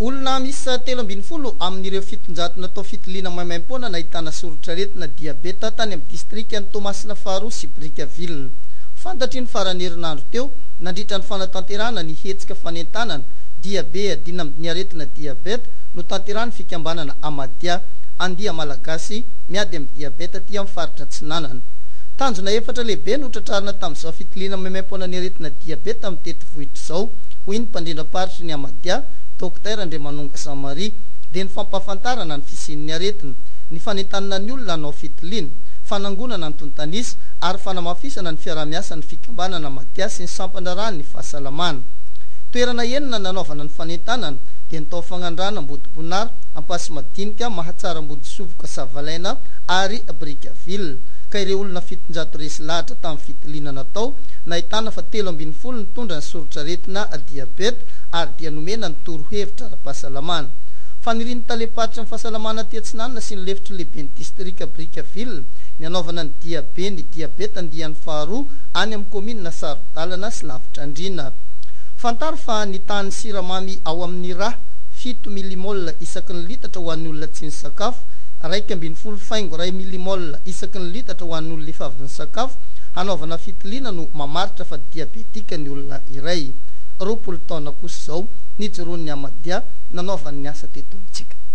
Olona miisa 13 amin'ireo 700 natao fitiliana maimaimpoana nahitana soritr'aretina diabeta tany amin'ny distrikan'i Toamasina faharoa sy Brickaville. Fantatry ny faran'ny herinandro teo, nandritra ny fanatanterahana ny hetsika fanentanana diabe iadiana amin'ny aretina diabeta notanterahin'ny fikambanana Amadia, andia Malagasy miady amin'ny diabeta aty amin'ny faritra Atsinanana. Tanjona efatra lehibe no tratrarina tamin'izao fitiliana maimaimpoana ny aretina diabeta amin'ny tetivohitra izao, hoy ny mpandrindram-paritry ny Amadia, Docteur Andriamanonga Jean Marie, dia ny fampahafantarana ny fisian'ny aretina, ny fanentanana ny olona hanao fitiliana, fanangonana antontan'isa ary fanamafisana ny fiaraha-miasan'ny fikambanana Amadia sy ny sampan-draharahan'ny fahasalamana. Toerana enina nanaovana ny fanentanana dia ny tao Fagnandrana Ambodibonara, Ampasimadinika, Mahatsara Ambodisovoka Savalaina ary Brickaville, ka ireo olona 700 resy lahatra tamin'ny fitiliana natao, nahitana fa 13 nitondra ny soritr'aretina diabeta ary dia nomena ny torohevitra ara-pahasalamana. Fanirian'ny talem-paritry ny fahasalamana aty Atsinanana sy ny lefitry ny lehiben'ny distrika Brickaville ny hanaovana ny diabe ny diabeta andiany faharoa any amin'ny kaominina Sarodalana sy Lavitrandriana. Fantaro fa ny tahan'ny siramamy ao amin'ny rà, 7 millimole isaky ny litatra ho an'ny olona tsy nisakafo, 11,1 millimole isaky ny litatra ho an'ny olona efa avy nisakafo, hanaovana fitiliana no mamaritra fa diabetika ny olona iray. 20 taona kosa izao nijoroan'ny Amadia nanaovany ny asa teto amintsika.